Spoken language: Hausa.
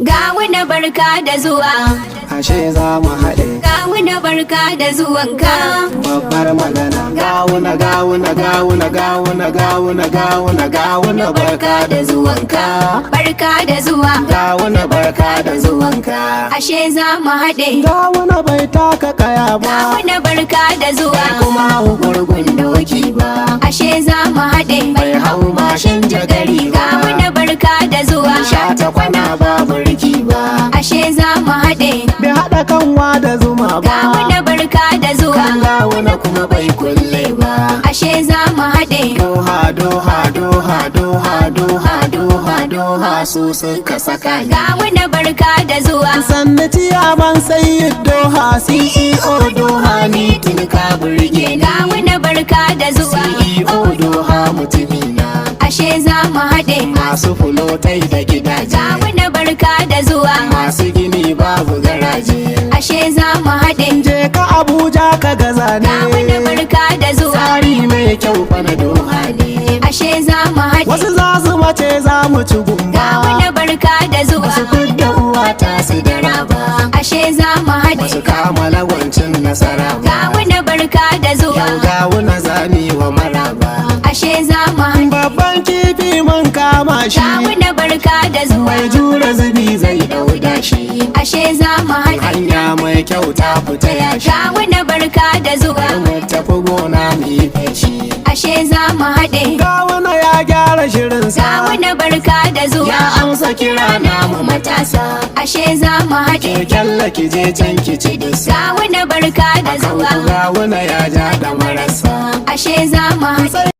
Gawuna, barka da zuwa. Ashe za mu haɗe. Gawuna, barka da zuwanka. Babbar magana. Gawuna, Gawuna, Gawuna, Gawuna, Gawuna, Gawuna, Gawuna, barka da zuwanka. Barka da zuwa. Gawuna, barka da zuwanka. Ashe za mu haɗe. Gawuna bai taka kaya ba. Gawuna, barka da zuwa. Kuma hau gurgun doki ba. Ashe za mu haɗe. Bai hau mashin jagari ba. Gawuna, barka da zuwa. Sha ta kwana ba burki ba. Ashe za mu haɗe. Bai haɗa kanwa da zuma ba. Gawuna, barka da zuwa. Kan Gawuna kuma bai kulle ba. Ashe za mu haɗe. Doha, Doha, Doha, Doha, Doha, Doha, Doha, su suka saka ni. Gawuna, barka da zuwa. Sannu Ciyaman Sayyid Doha, CEO Doha, ni tuni ka burge ni. Gawuna, barka da zuwa. CEO Doha, mutumina. Ashe za mu haɗe. Masu fulotai da gidaje. Gawuna, barka da zuwa. Masu gini babu garaje. Ashe za mu haɗe. Je ka Abuja ka gaza ne. Gawuna, barka da zuwa. Tsari mai kyau fa na Doha ne. Ashe za mu haɗe. Wasu za su mace, za mu ci gumba. Gawuna, barka da zuwa. Su fidda uwa ta su da raba. Ashe za mu haɗe. Su kama lagwancin nasara ba. Gawuna, barka da zuwa. Yau Gawuna zami wa maraba. Ashe za mu haɗe. Babban kifi mun kama shi. Gawuna, barka da zuwa. Mai jura zubi zai dauda shi. Ashe za mu haɗe. Hanya mai kyau ta fita yashi. Gawuna, barka da zuwa. Mu tafi gona mu yi feshi. Ashe za mu haɗe. Gawuna ya gyara shirinsa. Gawuna, barka da zuwa. Ya amsa kira namu matasa. Ashe za mu haɗe. Keken ki je can ki ci dusa. Gawuna, barka da zuwa. Gawuna ya ja da marasa. Ashe za mu haɗe.